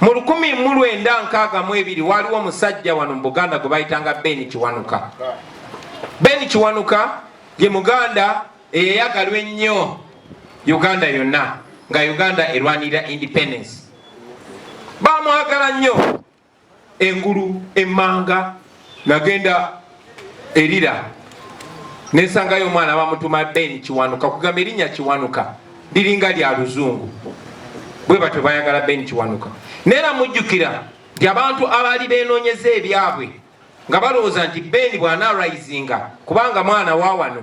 Mu 1962 waliwo omusajja wano mu Buganda gwe bayitanga Ben Kiwanuka. Ben Kiwanuka ye Muganda eyayagalwa ennyo Uganda yonna, nga Uganda erwanirira independence. Bamwagala nnyo engulu emmanga. Nagenda erira nesangayo omwana bamutuma Ben Kiwanuka, kugamba erinnya Kiwanuka liringa lya luzungu, bwe batyo bayagala Ben Kiwanuka. Naye mujjukira nti abantu abaali benoonyeza ebyabwe nga balowooza nti Ben bw'anaarisinga kubanga mwana wa wano,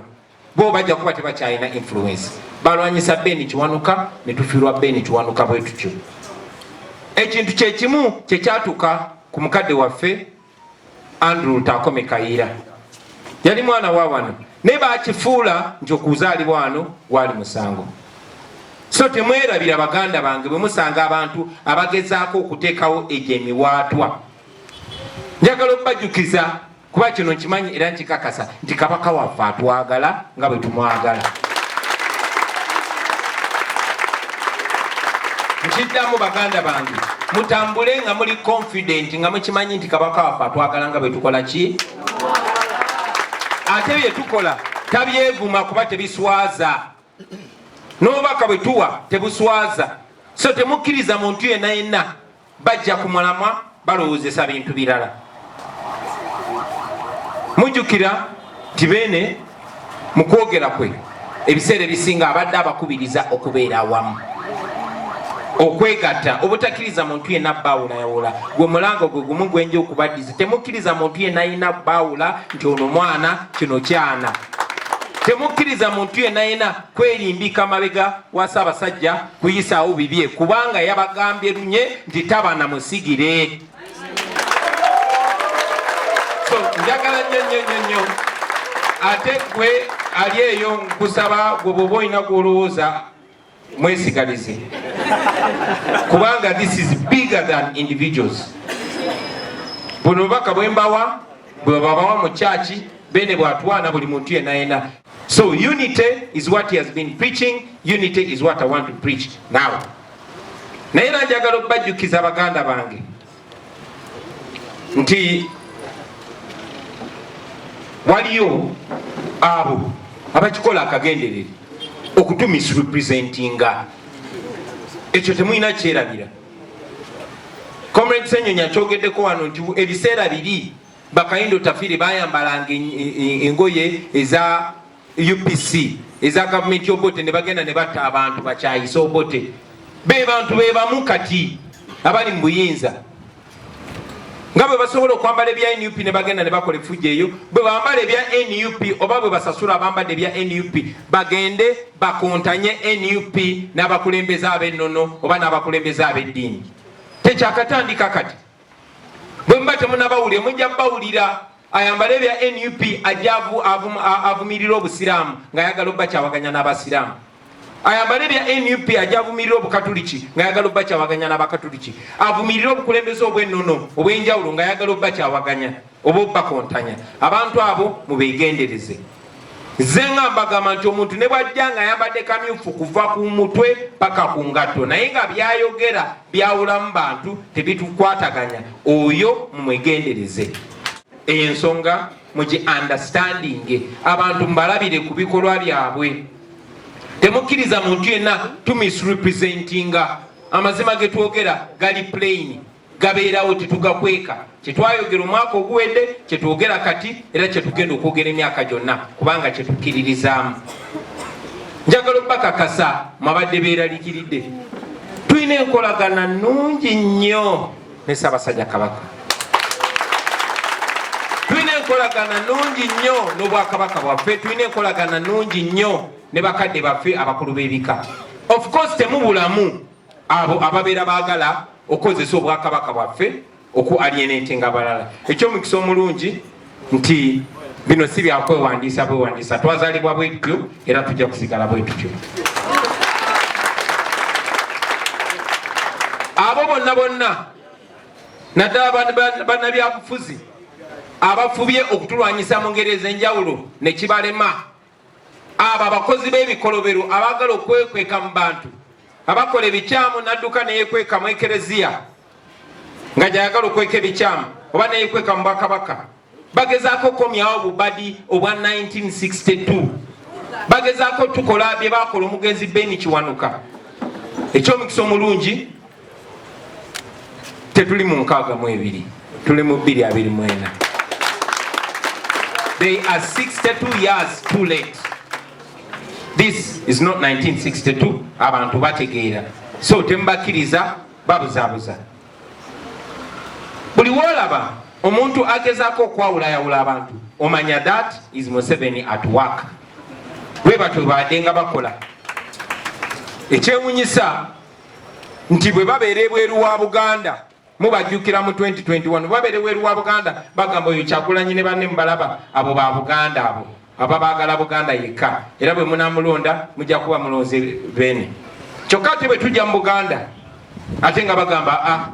bo bajja kuba tebakyalina influence, balwanyisa Ben Kiwanuka ne tufiirwa Ben Kiwanuka. Bwe tutyo ekintu kyekimu kyekyatuka ku mukadde waffe Andrew Lutakome Kayiira. Yali mwana wa wano, naye bakifuula nti okuzaalibwa wano gwali musango. So temwerabira, baganda bange, bwe musanga abantu abagezaako okuteekawo egyo emiwaatwa, njagala okubajjukiza, kuba kino nkimanyi era nkikakasa nti Kabaka waffe atwagala nga bwe tumwagala. Nkiddamu, baganda bange, mutambule nga muli confident, nga mukimanyi nti Kabaka waffe atwagala nga bwe tukola ki, ate bye tukola tabyevuma kuba tebiswaza, n'obubaka bwe tuwa tebuswaza. So temukkiriza muntu yenna yenna bajja ku mulamwa balowoozesa bintu birala. Mujjukira nti Beene mu kwogera kwe ebiseera ebisinga abadde abakubiriza okubeera awamu, okwegatta, obutakkiriza muntu yenna baawulayawula. Gwe mulango gwe gumu gwenja okubaddiza: temukkiriza muntu yenna yina baawula nti ono mwana, kino kyana. Temukkiriza muntu yenna yenna kwerimbika mabega wa Ssaabasajja kuyisaawo bibye, kubanga yabagambye lunye nti taba na musigire. So njagala nnyo nnyo nnyo nnyo, ate gwe ali eyo nkusaba, gwe bwoba olina gwolowooza mwesigalize, kubanga this is bigger than individuals. Buno bubaka bwembawa, bwe babawa mu kyaki, Bene bwatwana buli muntu yenna yenna. So unity is what he has been preaching, unity is what I want to preach now. Naye era njagala okubajjukiza, baganda bange, nti waliyo abo abakikola akagenderere okutumisrepresentinga. Ekyo temulina kyerabira. Comrade Senyonyi akyogeddeko wano nti ebiseera biri Bakayindo Otafiire bayambalanga engoye eza UPC, eza gavumenti Obote, ne bagenda ne batta abantu bakyayise Obote. Be bantu be bamu kati abali mu buyinza, nga bwe basobola okwambala ebya NUP ne bagenda ne bakola effujjo eyo, bwe bambala ebya NUP oba bwe basasula abambadde ebya NUP bagende bakontanye NUP n'abakulembeze ab'ennono oba n'abakulembeze ab'eddiini. Tekyakatandika kati. Bwe muba temunabawulira, mujja bawulira. Ayambale ebya NUP ajja avumirira obusiraamu ng'ayagala obbakyawaganya n'abasiraamu. Ayambale ebya NUP ajja avumirira obukatuliki ng'ayagala obbakyawaganya n'abakatuliki. Avumirire obukulembeze obw'ennono obw'enjawulo ng'ayagala obbakyawaganya oba obbakontanya. Abantu abo mubeegendereze. Nze nga mbagamba nti omuntu ne bwajja nga ayambadde kamyufu kuva ku mutwe paka ku ngatto, naye nga byayogera byawulamu bantu, tebitukwataganya, oyo mumwegendereze. Eyo ensonga mugi understanding. Abantu mbalabire ku bikolwa byabwe. Temukkiriza muntu yenna tumisrepresentinga. Amazima ge twogera gali plain, gabeerawo, tetugakweka. Kyetwayogera omwaka oguwedde kyetwogera kati, era kyetugenda okwogera emyaka gyonna, kubanga kyetukkiririzaamu. Njagala okubakakasa, mwabadde beeraliikiridde, tulina enkolagana nnungi nnyo ne Ssaabasajja Kabaka, tulina enkolagana nnungi nnyo n'obwakabaka bwaffe, tulina enkolagana nnungi nnyo ne bakadde baffe abakulu b'ebika. Of course temubulamu abo ababeera baagala okukozesa obwakabaka bwaffe oku alienatinga abalala. Ekyomukisa omulungi nti bino si byakwewandiisa bwewandiisa, twazaalibwa bwe tutyo era tujja kusigala bwe tutyo. Abo bonna bonna, naddala bannabyabufuzi abafubye okutulwanyisa mu ngeri ez'enjawulo ne kibalema, abo abakozi b'ebikolobero abaagala okwekweka mu bantu, abakola ebikyamu nadduka neyekweka mu ekereziya. Nga gyayagala okweka ebikyamu oba neyekweka mu bwakabaka. Bagezaako okukomyawo obubadi obwa 1962. Bagezaako tukola bye bakola omugenzi Ben Kiwanuka. Ekyomukisa omulungi tetuli mu 62, tuli mu 2024. They are 62 years too late. This is not 1962. Abantu bategeera, so temubakkiriza babuzabuza. Buli woolaba omuntu agezaako okwawulayawula abantu, omanya that is Museveni at work. Bwe batyo baadde nga bakola. Ekyewunyisa nti bwe babeera ebweru wa Buganda, mubajjukira mu 2021, babeera ebweru wa Buganda bagamba oyo Kyagulanyi ne banne mubalaba, abo ba Buganda, abo aba baagala Buganda yekka, era bwe munamulonda mujja kuba mulonze beene. Kyokka ate bwe tujja mu Buganda ate nga bagamba a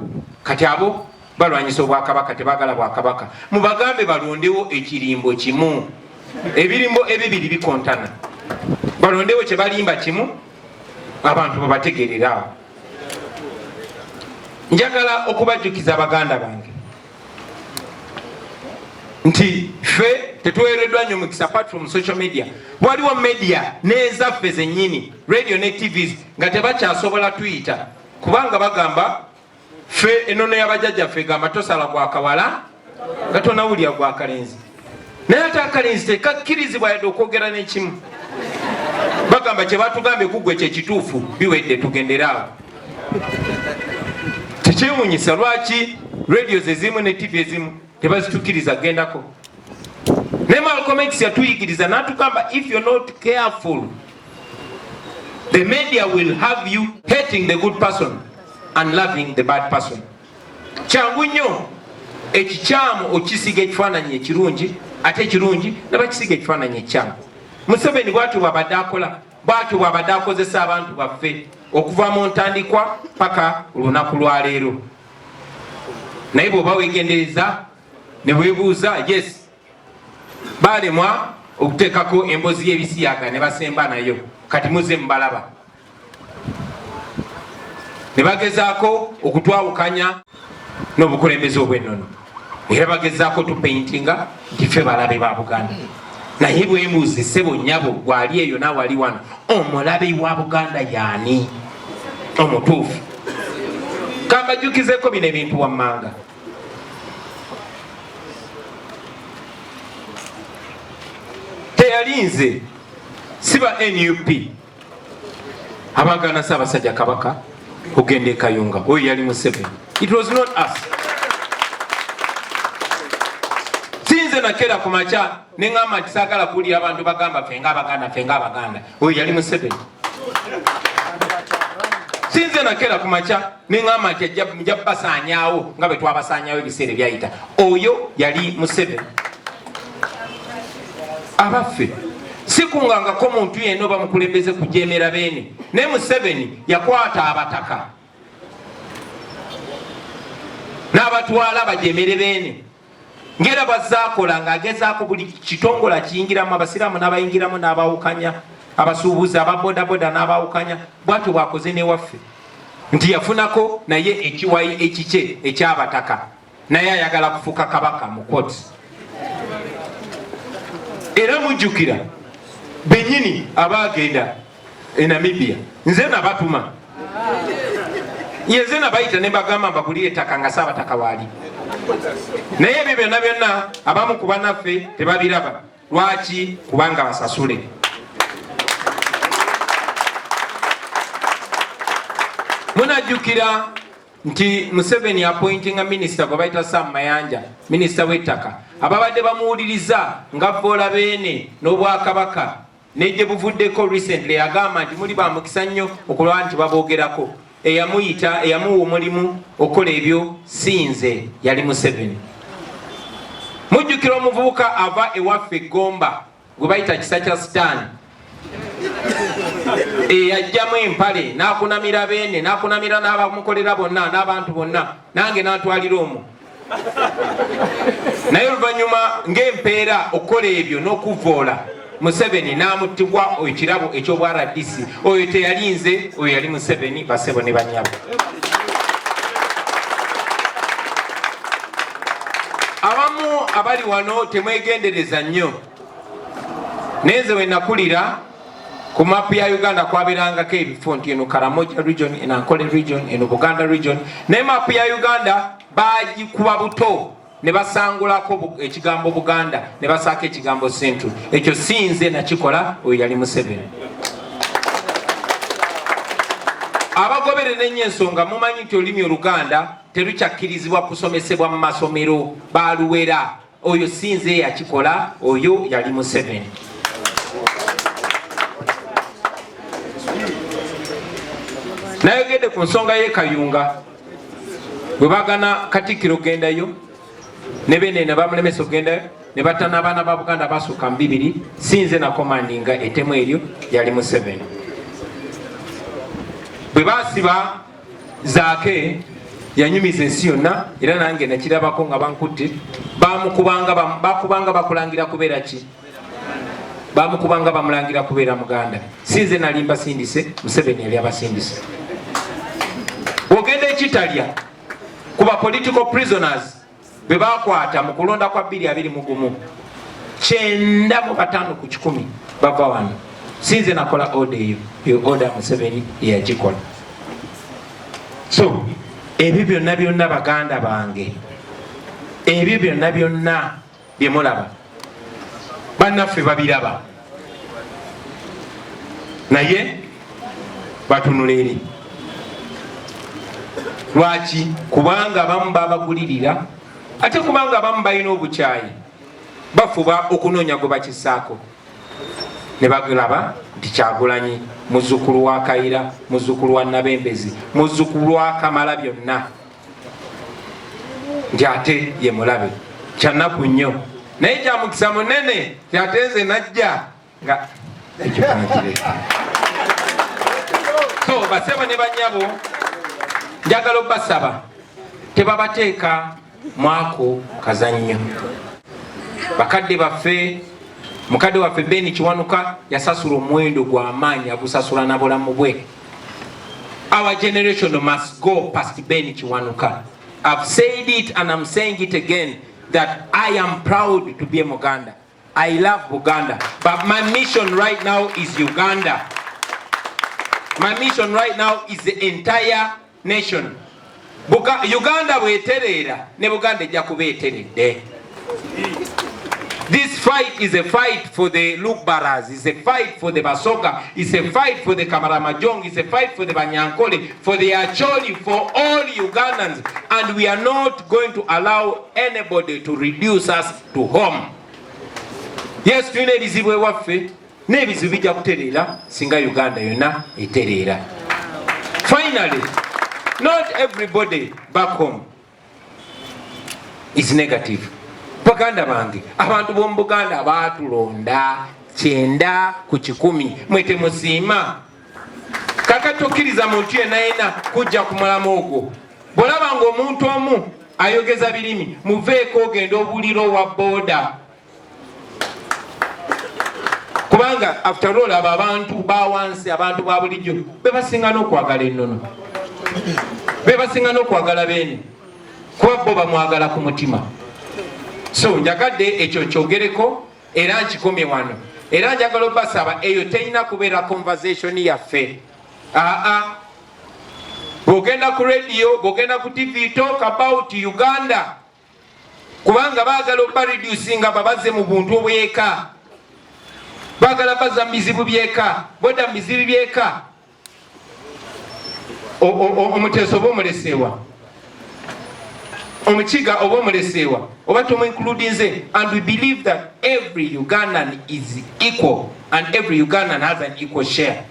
kati abo balwanyisa obwakabaka, tebaagala bwakabaka. Mubagambe balondewo ekirimbo kimu, ebirimbo ebibiri bikontana, balondewo kye balimba kimu, abantu babategereraawo. Njagala okubajjukiza baganda bange nti ffe tetuweereddwa nnyo mukisa apart from social media. Waliwo media n'ezaffe zennyini, radio ne TVs, nga tebakyasobola tuyita kubanga bagamba ffe enono y'abajjajjaffe egamba tosala gwa kawala nga tonawulira gwa kalenzi, naye ate akalenzi tekakkirizibwa yadde okwogera n'ekimu. Bagamba kye batugambye kuggwe kyekituufu, biwedde, tugendere awo. Tekyewunyisa lwaki radios ezimu ne TV ezimu tebazitukiriza gendako. Naye Malcolm X yatuyigiriza n'atugamba, if you're not careful, the media will have you hating the good person and loving the bad person. Kyangu nnyo ekikyamu okisiga ekifaananyi ekirungi, ate ekirungi ne bakisiga ekifaananyi ekikyamu. Museveni bwatyo bwabadde akola, bwatyo bwabadde akozesa abantu baffe okuva mu ntandikwa paka olunaku lwaleero. Naye bw'oba weegendereza ne weebuuza, yes, baalemwa okuteekako embozi y'ebisiyaga ne basemba nayo, kati muze mubalaba ne bagezaako okutwawukanya n'obukulembeze obw'ennono, era bagezaako tupaintinga nti ffe balabe ba Buganda. Naye bwemuuze, ssebo nnyabo, gwali eyo naawe ali wano, omulabe wa Buganda yaani omutuufu? Kambajjukizeeko bino ebintu wammanga. Teyalinze siba NUP abagana Ssaabasajja Kabaka kugenda e Kayunga, oyo yali Museveni. It was not us. Sinze nakera ku makya ne ŋŋamba nti saagala kuwulira abantu bagamba ffe ng'Abaganda, ffe ng'Abaganda, oyo yali Museveni. Sinze nakera ku makya ne ŋŋamba nti nja basaanyaawo nga bwe twabasaanyaawo ebiseera ebyayita, oyo yali Museveni. Abaffe, sikungangako muntu yenna oba mukulembeze kujeemera beene, naye Museveni yakwata abataka n'abatwala bajemere beene, ngera bwazaakola ng'agezaako buli kitongole akiyingiramu, abasiraamu n'abayingiramu n'abawukanya, abasuubuzi ababodaboda n'abawukanya. Bwatyo bwakoze newaffe nti yafunako naye ekiwayi ekikye ekyabataka, naye ayagala kufuuka kabaka mu koti. Era mujjukira bennyini abaagenda e Namibia, nze nabatuma, yenze nabayita ne mbagamba mbagulire ettaka nga saabataka waali. Naye ebyo byonna byonna abamu ku bannaffe tebabiraba. Lwaki? Kubanga basasule. Munajjukira nti Museveni appointinga minisita gwe bayita Sam Mayanja, minisita w'ettaka. Ababadde bamuwuliriza nga vvoola beene n'obwakabaka ne gye buvuddeko recently agamba nti muli ba mukisa nnyo okulaba nti baboogerako. Eyamuyita, eyamuwa omulimu okukola ebyo si nze, yali Museveni. Mujjukira omuvubuka ava ewaffe Gomba gwe bayita Kisa kya Sitaani, eyajjamu empale n'akunamira beene n'akunamira n'abamukolera bonna n'abantu bonna, nange n'antwalira omwo. Naye oluvannyuma ng'empeera okukola ebyo n'okuvvoola Museveni, n'amuttibwa ekirabo eky'obwa RDC. Oyo teyalinze, oyo yali Museveni. Basebo ne banyabo, Abamu abali wano temwegendereza nnyo, naye nze we nakulira ku mapu ya Uganda kwabeerangako ebifo nti eno Karamoja region, eno Ankole region, eno Buganda region, naye mapu ya Uganda bagikuba buto ne basangulako ekigambo Buganda ne basaako ekigambo Central. Ekyo si nze nakikola, oyo yali Museveni. Abagoberera ennyo ensonga mumanyi nti olulimi Oluganda terukyakkirizibwa kusomesebwa mu masomero, baaluwera. Oyo si nze yakikola, oyo yali Museveni. Nayogedde ku nsonga y'e Kayunga bwe bagana Katikkiro okugendayo ne Beene ne bamulemesa okugendayo ne batta n'abaana ba Buganda basukka mu 2. Si nze nakomandinga ettemu eryo, yali Museveni. Bwe basiba Zaake yanyumiza ensi yonna, era nange nakirabako nga bankutte, bamukubanga bakubanga bakulangira kubeera ki, bamukubanga bamulangira kubeera Muganda. Si nze nali mbasindise, Museveni yali abasindise. Bw'ogenda ekitalya ku ba political prisoners be bakwata mu kulonda kwa 2021, 95 ku 100 bava wano. Si nze nakola order eyo, eyo order Museveni yeyagikola. So ebyo byonna byonna, baganda bange, ebyo byonna byonna bye mulaba bannaffe babiraba, naye batunula eri. Lwaki? Kubanga abamu babagulirira, ate kubanga abamu balina obukyayi, bafuba okunoonya gwe bakisaako ne bagulaba nti Kyagulanyi muzzukulu wa Kayira, muzzukulu wa Nabembezi, muzzukulu wa Kamala byonna, nti ate ye mulabe. Kyanaku nnyo, naye kyamukisa munene ti ate nze najja nga ekyo kankire. So basebo ne banyabo, njagala obbasaba tebabateeka mwako kazannyo. Bakadde baffe, mukadde waffe Ben Kiwanuka yasasula omuwendo gw'amaanyi, agusasula na bulamu bwe. Our generation must go past Ben Kiwanuka. I've said it and I'm saying it again that I am proud to be a Muganda. I love Buganda, but my mission right now is Uganda. My mission right now is the entire nation. Uganda bwetereera ne Buganda ejja kuba eteredde. This fight is a fight for the Lugbaras, it's a fight for the Basoga, it's a fight for the Kamaramajong, it's a fight for the Banyankole, for the Acholi, for all Ugandans. And we are not going to allow anybody to reduce us to home. Yes, tulina ebizibu ewaffe, n'ebizibu bijja kutereera singa Uganda yonna etereera. Finally, not everybody back home is negative. Baganda bange, abantu b'omu Buganda baatulonda 90%, mwe temusiima. Kakati tokkiriza muntu yenna yenna kujja ku mulamu ogwo. Bw'olaba ng'omuntu omu ayogeza birimi, muveeko, ogenda obuulira owa booda, kubanga after all abo abantu ba wansi, abantu ba bulijjo be basinga n'okwagala ennono, be basinga n'okwagala beene, kuba bo bamwagala ku mutima. So njagadde ekyo kyogereko era nkikomye wano, era njagala obasaba eyo terina kubeera conversation yaffe. Aa, bw'ogenda ku radio, bw'ogenda ku TV, talk about Uganda, kubanga baagala oba reducinga babaze mu buntu obweka, baagala baza mu bizibu byeka. Bodda mu bizibu byeka, Omuteeso oba omuleseewa, Omukiga oba omuleseewa, oba tomuincludinze. And we believe that every Ugandan is equal and every Ugandan has an equal share.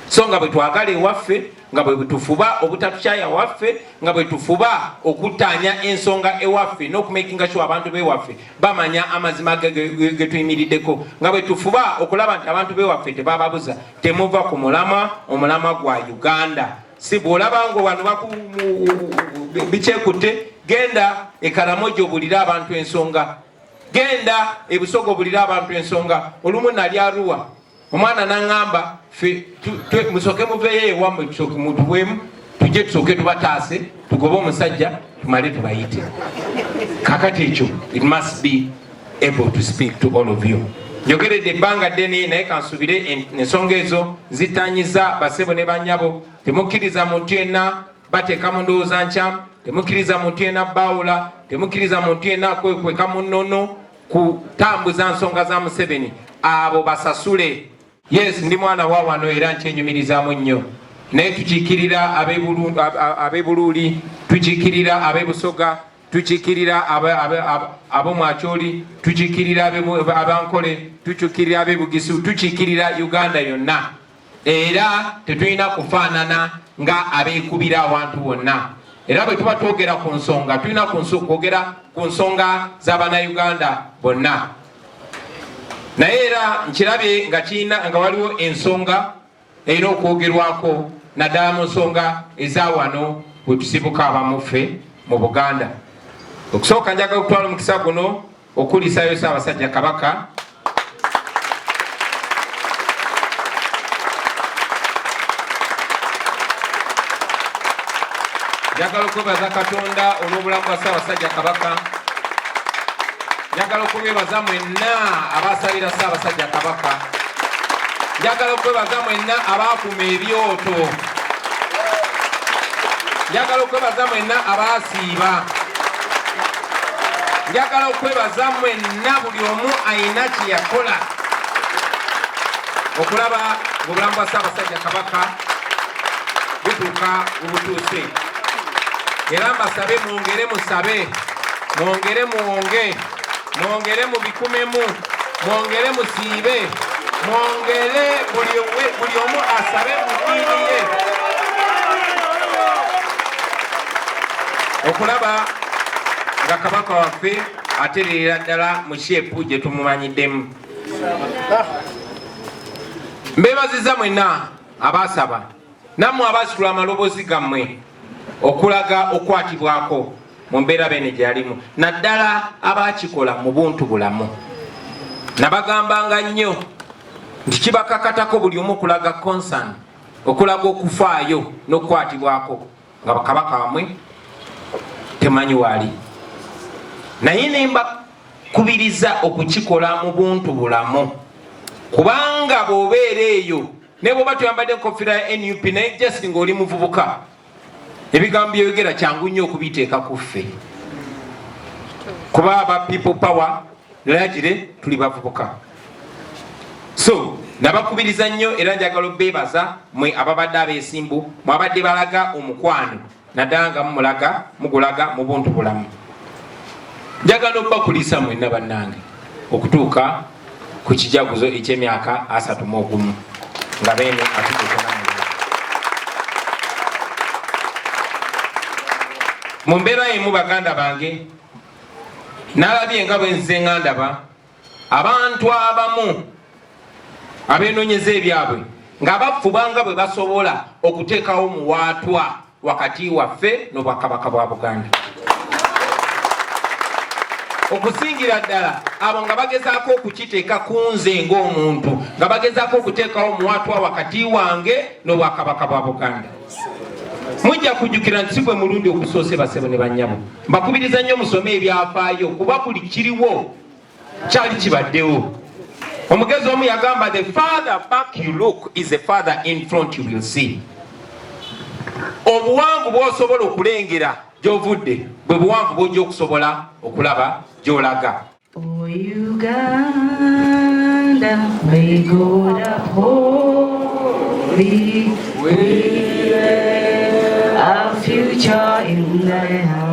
So nga bwe twagala ewaffe, nga bwe tufuba obutatukyaya waffe, nga bwe tufuba okuttaanya ensonga ewaffe n'okumakinga sure abantu bewaffe bamanya amazima ge tuyimiriddeko, nga bwe tufuba okulaba nti abantu bewaffe tebababuza, temuva ku mulamwa, omulamwa gwa Uganda. Si bw'olaba nga wano bikyekutte, genda eKaramoja obulire abantu ensonga, genda eBusoga obulire abantu ensonga. Olumu nali Aruwa, omwana naŋŋamba, musooke muveeyo ewammwe, tusooke mutuweemu. Tujje tusooke tubataase, tugobe omusajja, tumale tubayite. Kakati ekyo it must be able to speak to all of you. Njogeredde ebbanga ddene, naye kansubire ensonga ezo zitanyiza basebo ne banyabo. Temukkiriza muntu yenna bateeka mu ndowooza nkyamu, temukkiriza muntu yenna baawula, temukkiriza muntu yenna kwekweka mu nnono kutambuza nsonga za Museveni. Abo basasule. Yes, ndi mwana wa wano era nkyenyumirizaamu nnyo, naye tukiikirira ab'e Buluuli, tukiikirira ab'e Busoga, tukiikirira ab'omwacholi, tukiikirira ab'Ankole, tukiikirira ab'e Bugisu, tukiikirira Uganda yonna. Era tetulina kufaanana nga abeekubira awantu wonna. Era bwe tuba twogera ku nsonga, tulina kwogera ku nsonga z'Abannayuganda bonna. Naye era nkirabye nga kirina nga waliwo ensonga erina okwogerwako, naddala mu nsonga eza wano bwe tusibuka abamuffe mu Buganda. Okusooka, njagala okutwala omukisa guno okulisayo Ssaabasajja Kabaka. Njagala okwebaza Katonda olw'obulamu bwa Ssaabasajja Kabaka. Njagala okubebaza mwenna abasabira Ssaabasajja Kabaka. Njagala okwebaza mwenna abaakuma ebyoto. Njagala okwebaza mwenna abaasiiba. Njagala okwebaza mwenna, buli omu ayina kye yakola okulaba ng'obulamu bwa Ssaabasajja Kabaka butuuka bubutuuse. Era mbasabe mwongere musabe, mwongere muwonge, mwongere mubikumemu, mwongere musiibe, mwongere buli omu asabe mu ddiini ye okulaba nga Kabaka waffe atereera ddala mu shape gye tumumanyiddemu. Mbebaziza mwenna abaasaba, nammwe abasitula amaloboozi gammwe okulaga okukwatibwako mu mbeera Beene gye yalimu, naddala abakikola mu buntu bulamu. Nabagambanga nnyo nti kibakakatako buli omu okulaga concern, okulaga okufaayo n'okukwatibwako nga bakabaka wamwe temanyi waali, naye nembakubiriza okukikola mu buntu bulamu, kubanga bw'obeera eyo ne bwoba toyambadde enkofiira ya NUP, naye just ng'oli muvubuka, ebigambo byeyogera kyangu nnyo okubiteeka ku ffe, kuba aba People Power lagire tuli bavubuka. So nabakubiriza nnyo, era njagala obeebaza mwe ababadde abeesimbu, mwabadde balaga omukwano, naddala nga mumulaga mugulaga mu buntu bulamu. Njagala obbakulisa mwenna bannange okutuuka ku kijaguzo eky'emyaka 31 nga Beene atutuukana mu mbeera emu. Baganda bange, nalabye nga bwe nzize nga ndaba abantu abamu abenoonyeza ebyabwe nga bafuba nga bwe basobola okuteekawo muwaatwa wakati waffe n'Obwakabaka bwa Buganda, okusingira ddala abo nga bagezaako okukiteeka ku nze ng'omuntu, nga bagezaako okuteekawo omuwaatwa wakati wange n'Obwakabaka bwa Buganda. Mujja kujjukira nti si gwe mulundi ogusoose. Basebo ne bannyabo, mbakubiriza nnyo musome ebyafaayo, kuba buli kiriwo kyali kibaddewo. Omugezi omu yagamba, "The farther back you look is the farther in front you will see." Obuwanvu bw'osobola okulengera gy'ovudde bwe buwanvu bw'ojja okusobola okulaba gy'olaga. Oh, Uganda, may God uphold thee. We our future in thy hand.